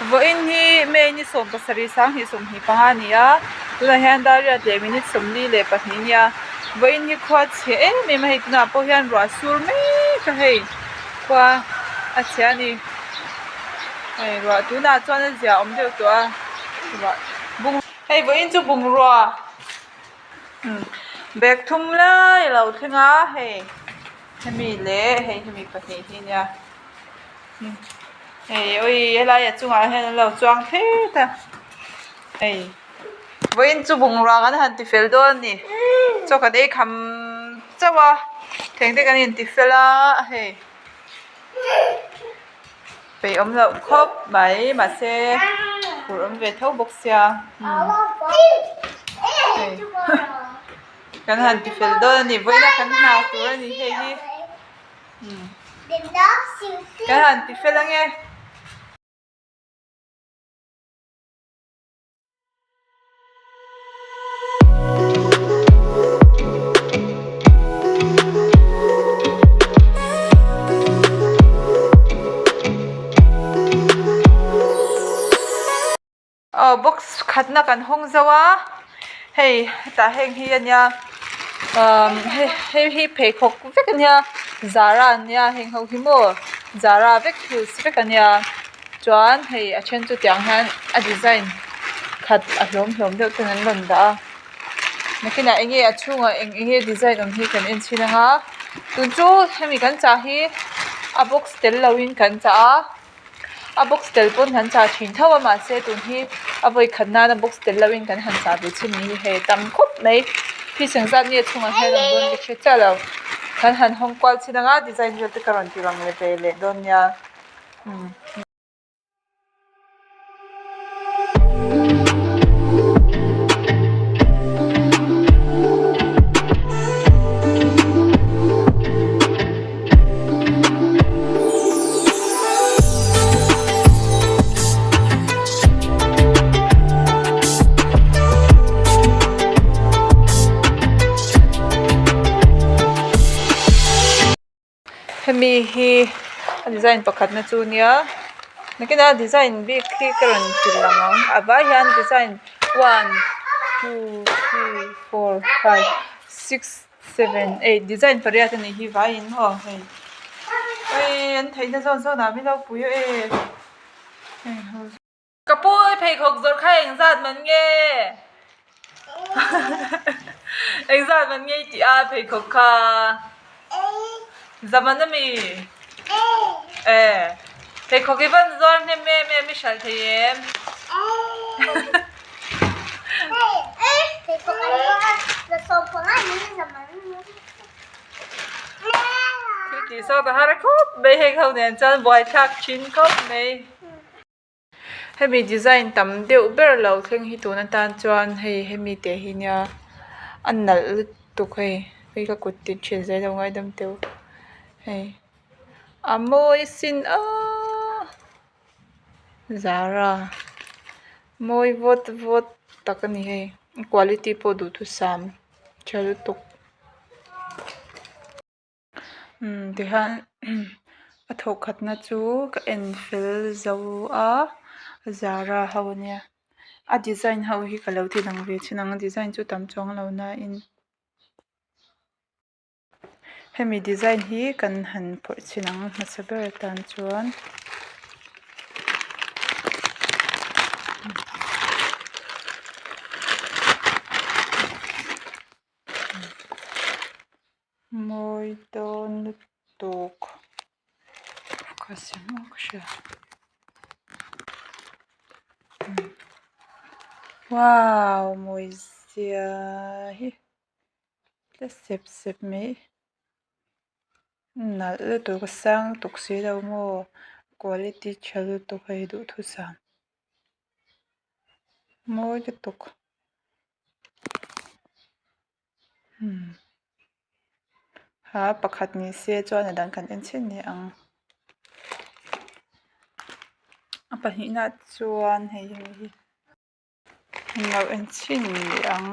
Vawiin hi May ni 17 2025 a ni a, tunah hian dar riat leh minute 42 a nia. Vawiin hi khua chhe em em a hei tunah pawh hian ruah sur mek a hei khua a chhe a ni. Hei ruah tunah chuan a zia awm deuh tawh a ruah bung hei vawiin chu bungrua bag thum lai a lo thleng a hei hemi leh hei hemi pahnih hi nia hei awii helai a chungah hian an lo chuang phet a hei vawiin chu bungrua kan han ti fel dawn a ni chaw kan ei kham chauh a thleng te kan inti fel a hei. Peih awm loh khawp mai mahse phur awm ve tho bawk sia hei kan han ti fel dawn a ni vawiina kan hna tur a ni hei hi kan han ti fel ange. Aw box khatna kan hawng zo a hei hetah heng hi a nia umm hei hi pheikhawk vek a nia zara an nia heng ho hi maw zara vek heels vek a nia. Chuan hei a then chu tiang hian a design khat a hlawm hlawm deuh ten an rawn dah a nakinah eng nge a chhungah eng eng nge design awm hi kan en chhin ang a tun chu hemi kan chah hi a box tel lo in kan chah a a box tel pawn kan chah thin tho a mahse tun hi a vawi khat nan a box tel lo in kan han chah ve chhin ni hi hei a tam khawp mai piece engzat nge a chhungah hian awm dawn ka hre chiah lo kan han hawng kual chhin ang a design vel te ka rawn ti lang ve leh dawn nia. Hemi hi a design pakhat na chu nia nakinah design bik hi ka rawn ti lang ang a vai hian design one two three four five six seven eight design pariat a nih hi vaiin maw hei awii an theihna zawn zawn ah min lo pui e heng ho. Ka pu i pheikhawk zawrh kha engzat man nge? Engzat man nge i tih a pheikhawk kha? Zaman ami? E pheikhawk i van zuar hnem em em i hralh thei em? Thil tih sawt a har khawp mai heng ho nen chuan buaithlak thin khawp mai. Hemi design tam deuh ber lo thleng hi tun atan chuan hei hemi te hi nia a nalh lutuk hei hei ka kut ti thin zel lo ngaidam teh u hei a mawi sin aaa zara mawi vawt vawt tak a ni hei quality pawh duhthusam tha lutuk. Tihian a thawh khatna chu ka en fel zo a zara ho ania a design ho hi ka lo ti lang ve thin ang a design chu tam chuang lo na in hemi design hi kan han phawrh chhin ang hmasa ber atan chuan. Mawi dawn lutuk ka hria wow mawi zia hi tle sep sep mai nalh lutuk a sang lutuk si lo maw quality tha lutuk hei duhthusam mawi lutuk. Ha pakhat ni se chuan a dang kan en chhin leh ang a pahnihna ah chuan hei hi an lo en chhin leh ang.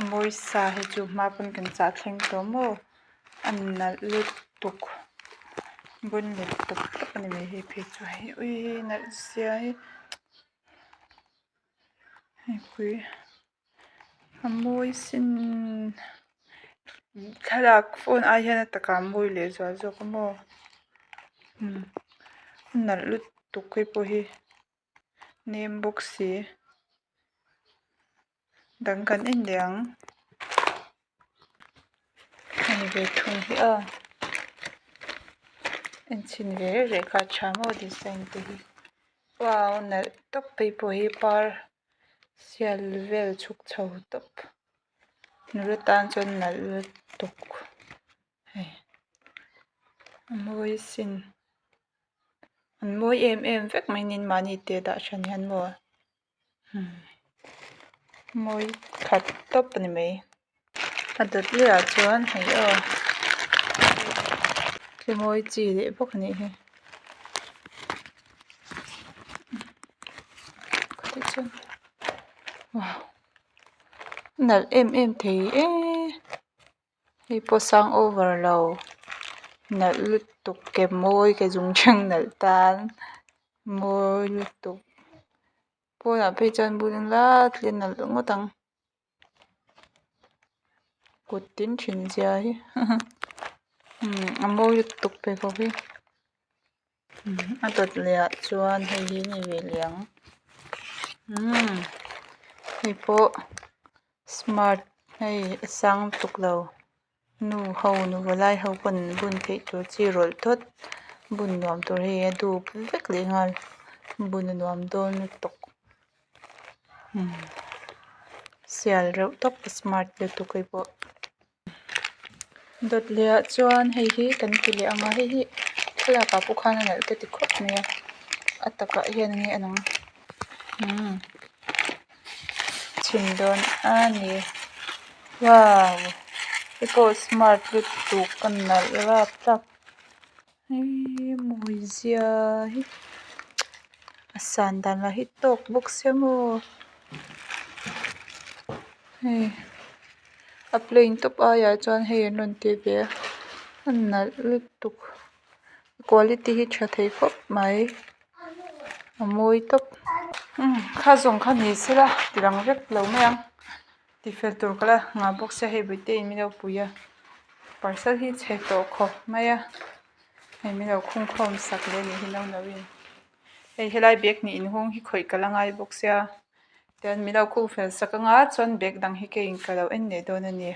A mawi sa hi chu hma pawn kan chah thleng tawh maw a nalh lutuk bun leh tawp tawp a ni mai hei phei chu hei uii nalh zia hi hei pui a mawi sin thlalak phone ai hian a takah a mawi leh zual zawk a maw umm a nalh lutuk hei pawh hi nem bawk si. Dang kan en leh ang hei ve thung hi aw en chhin ve reng reng kha a tha maw design te hi wow nalh tawp phei pawh hi par sial vel chhuk chho tawp nula tan chuan nalh lutuk hei a mawi sin an mawi em em vek mai niin mahni te dah hran hian maw. Mawi khat tawp a ni mai a dawt leh ah chuan hei aw thil mawi chi leh bawk a nih hi wow nalh em em thei eee. Hei pawh sang over lo nalh lutuk ke mawi ke zung thleng nalh tan mawi lutuk pawnah phei chuan bun ila thil a nalh ngawt ang kut tin thin zia hi a mawi lutuk pheikhawk hi a dawt leh ah chuan hei hi ni ve leh ang umm hei pawh. Smart hei a sang lutuk lo nu ho nu valai ho pawn bun theih tur chi rawlh thawt bun nuam tur hei a dup vek leh nghal bun a nuam dawn lutuk umm sial reuh tawp a smart lutuk hei pawh. Dawt leh ah chuan hei hi kan ti leh ang a hei hi thlalak ah pawh khan a nalh ka ti khawp mai a a takah hian enge a lang umm chhin dawn a ni wow hei pawh smart lutuk a nalh rapthlak eee mawi zia hi a san dan lah hi tawk bawk sia maw hei. A plain tawp aiah chuan hei an rawn ti ve a a nalh lutuk quality hi tha thei khawp mai a mawi tawp umm kha zawng kha ni sela ti lang vek lo mai ang tihfel tur ka la nghah bawk sia hei bawihte in min lo pui a parcel hi chhe tawh khawp mai a hei min lo khung khawm sak leh a nih hi no no in hei helai bag hnih inhung hi khawih ka la ngai bawk sia. Tian min lo khung fel sak anga chuan bag dang hi keiin ka lo en leh dawn a ni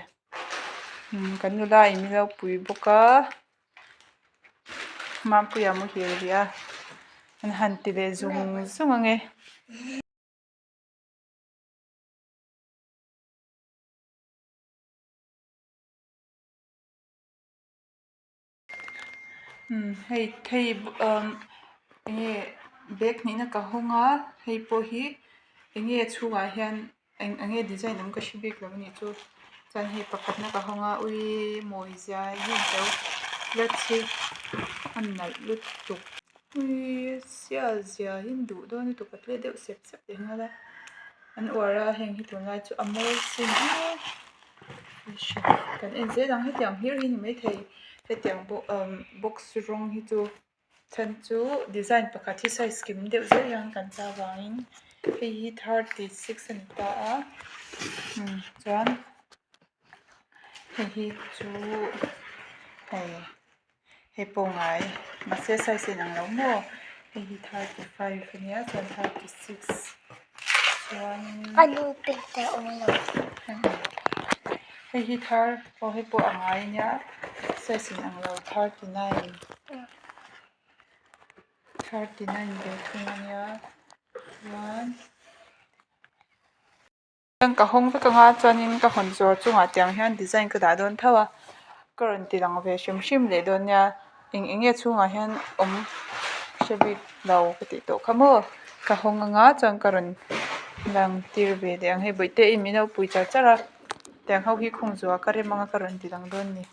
umm kan nula in min lo pui bawk a Mampuia muhil rih a an han ti leh zung zung ange. Umm hei hei umm enge bag hnihna ka hawng a hei pawh hi enge a chhungah hian eng enge design awm ka hre bik lo a nih chu chuan hei pakhatna ka hawng a uiii mawi zia hi to flats hi a nalh lutuk uiii sial zia hi an duh dawn lutuk a tle deuh sep sep leh nghal a an uar a heng hi tunlai chu a mawi sin em. Kan en zel ang hetiang hlir hi ni maithei hetiang pawh umm box rawng hi chu chhan chu design pakhat hi size kim deuh zel hian kan ta avangin hei hi 36 a ni ta a umm chuan hei hi chu hei hei pawh ngai mahse size a inang lo maw hei hi 35 a nia chuan 36 chuanin hei hi thar aw hei pawh a ngai a nia size inang lo 39 39 ve thung a nia chuan. Ka hawng vek anga chuanin ka hawn zawr chungah tiang hian design ka dah dawn tho a ka rawn ti lang ve hrim hrim leh dawn nia eng eng nge chhungah hian awm hre bik lo ka tih tawh kha maw ka hawng anga chuan ka rawn lang tir ve leh ang hei bawihte in min lo pui char char a tiang ho hi khung zuah ka rem anga ka rawn ti lang dawn a ni.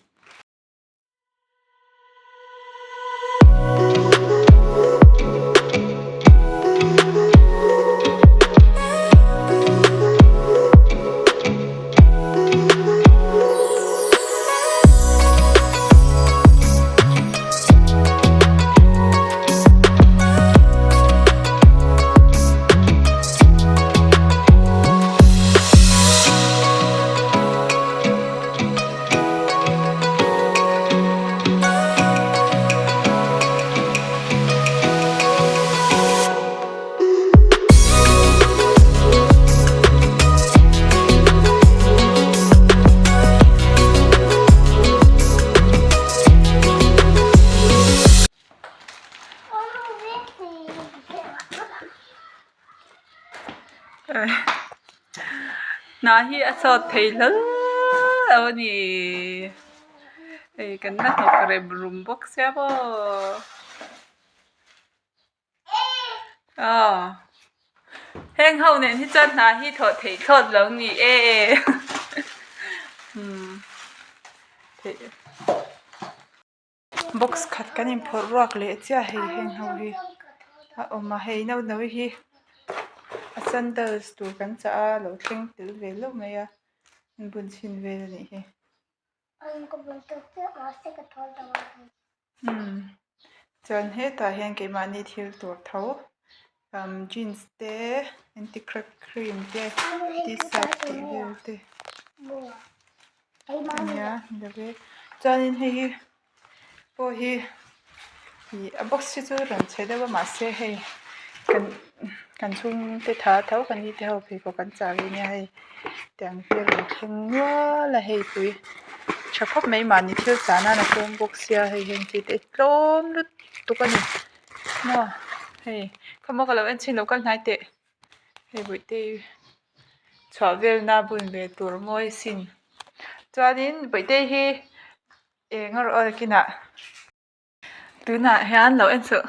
Hna hi a sawt thei hlawl lo a ni. Hei kan la hnawk rem rum bawk sia maw. Aw heng ho nen hi chuan hna hi thawh theih thlawt lo ni e. Umm theih. Box khat kan inphawrh ruak leh chiah hei heng ho hi a awm a hei no no hi a sandals tur kan chah a lo thleng tel ve hlauh mai a an bun chhin vel a nih hi. Umm chuan hetah hian keimahni thil tur tho umm jeans te anti crack cream te tshirt tih vel te ania chuanin hei hi pawh hi ih a box hi chu rawn chhe deuh a mahse hei kan kan chhungte tha tho kan ni te ho pheikhawk an chah ve nia hei tiang te a rawn thleng nual a hei pui tha khawp mai mahni thil chah nan a tlawm bawk sia hei heng chi te tlawm lutuk a ni maw hei khawmaw ka lo en chhin lo kal hnai teh hei bawihte chhuah velna bun ve tur mawi sin chuanin bawihte hi eng a rawh aw kinah. Tunah hian lo en suh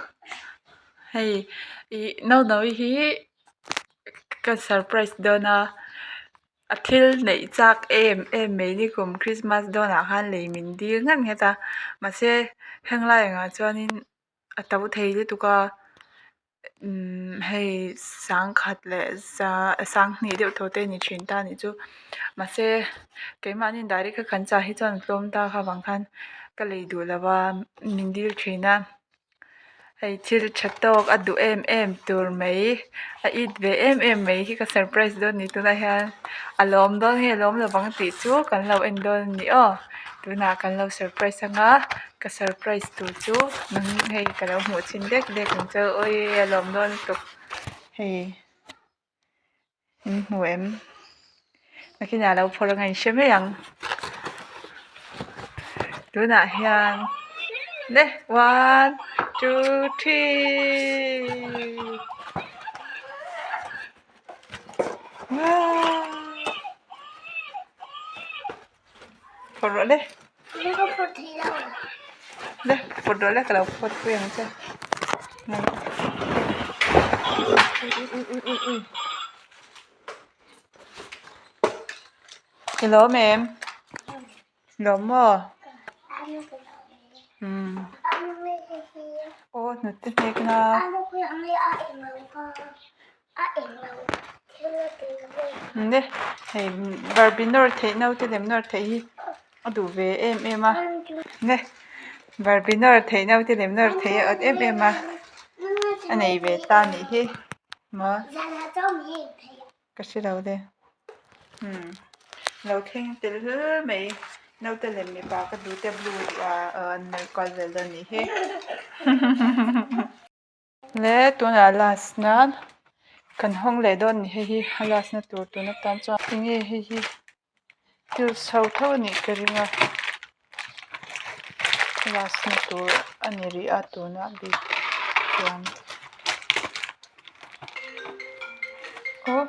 hei ih naunau hi ka surprise dawn a a thil neih chak em em mai ni kum christmas dawnah khan lei min dil nghat nghat a mahse heng lai angah chuanin a to thei lutuk a. Umm hei sangkhat leh za sanghnih deuh tawh te a ni thin ta a nih chu mahse keimahni direct a kan chah hi chuan a tlawm ta kha vang khan ka lei duh lo a min dil thin a hei thil tha tawk a duh em em tur mai a it ve em em mai hi ka surprise dawn a ni tunah hian a lawm dawn nge lawm lo vang tih chu kan lo en dawn a ni aw tunah kan lo surprise anga. Ka surprise tur chu nang hei ka lo hmuh chin dek dek ang che awii a lawm dawn lutuk hei in hmu em nakinah a lo phawrh anga in hre mai ang tunah hian le one two three Phawrh rawh le. Le phawrh rawh le ka lo phawt pui ang che. Ui ui ui. I lawm em? Lawm maw? Umm. Aw hnute hnek na. Ne hei barbie nawr theih naute lem nawr theih hi a duh ve em em a ne barbie nawr theih naute lem nawr theih a awt em em a a nei ve ta a nih hi maw ka hre lo le umm lo thleng tel hle mai naute lem mipa ka duh te blue a an nawr kual vel dawn a nih hi. Le tunah last nan kan hawng leh dawn a ni hei hi a last na tur tun atan chuan enge hei hi thil chho tho a nih ka ring a last na tur a ni rih a tunah bik chuan aw.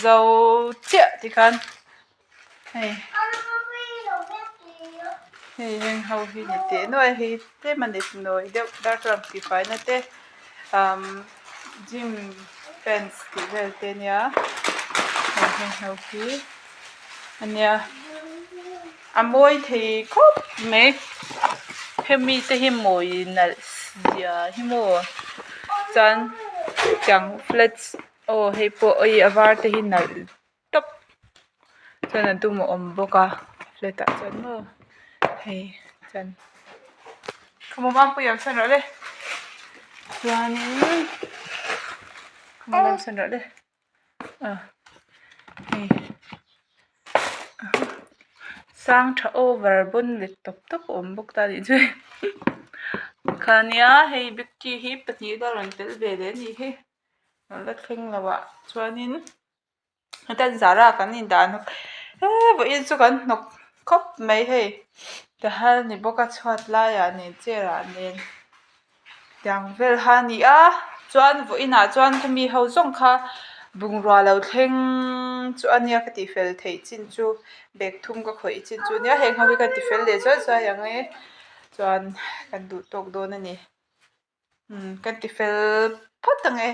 zo chiah tikhan hei hei heng ho hi ni teh nuai a hei tlem a ni nawi deuh darthlalang tihfai na te umm gym pants tih vel te a nia hei heng ho hi a nia a mawi thei khawp mai hemi te hi mawi nalh zia hi maw chuan tiang flats aw hei pawh hei a var te hi nalh tawp chuan a dum a awm bawk a flat ah chuan maw hei chuan khawmuan sawn rawh le chuanin khawmuan sawn rawh le ah hei sang tha over bawn let tawp tawp a awm bawk ta a nih chu khania hei big tea hi pahnih la rawn tel ve leh a nih hi a la thleng lo ah chuanin. Hetiang zara kan indah hnawk eee vawiin chu kan hnawk khawp mai hei tihian ni bawk a chhuat laiah nen chair ah nen tiang vel kha a ni a chuan vawiinah chuan khami ho zawng kha bungrua lo thleng chu a nia ka tih fel theih chin chu bag thum ka khawih chin chu a nia heng ho hi ka ti fel leh zuai zuai ang e chuan kan duh tawk dawn a ni. Umm ka ti fel phawt ang e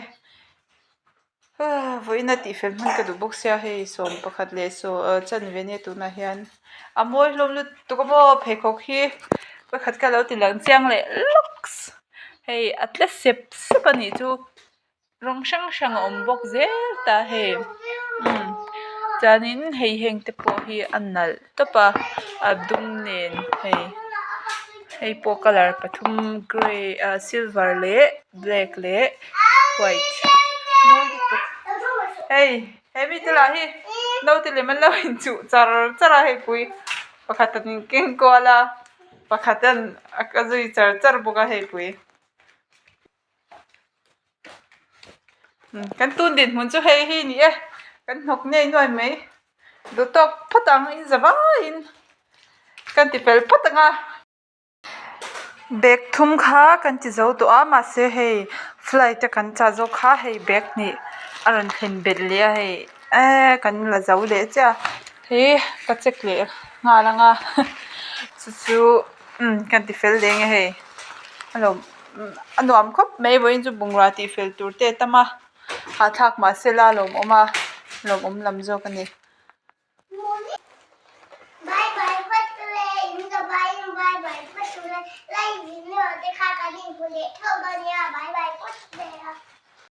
vawiin a tih fel hman ka duh bawk sia hei sawm pakhat leh saw ah chanve ania tunah hian a mawi hlawm lutuk a maw pheikhawk hi pakhat kha lo ti lang chiang leh lawks hei a tle sep sep a nih chu. Rawng hrang hrang a awm bawk zel ta hei umm chuanin hei heng te pawh hi a nalh tawp a a dum nen hei hei pawh colour pathum grey ah silver leh black leh white mawi lutuk hei he mite lah hi naute lem an lo inchuh char char a hei pui pakhat an keng kual a pakhat an a zui char char bawk a hei pui. Kan tun dinhmun chu hei hi a ni e kan hnawk ngei nuai mai duh tawk phawt ang in za vaiin kan ti fel phawt ang a. Bag thum kha kan ti zo tawh a mahse hei flight a kan chah zawk kha hei bag hnih a rawn thlen belh leh a hei eee kan la zo leh chiah a hei ka check leh nghal ang a chu chu umm kan ti fel leh ang e hei a lo a nuam khawp mai vawiin chu bungrua tih fel tur te a tam a hahthlak mahse la lawmawm a lawmawm lam zawk a ni.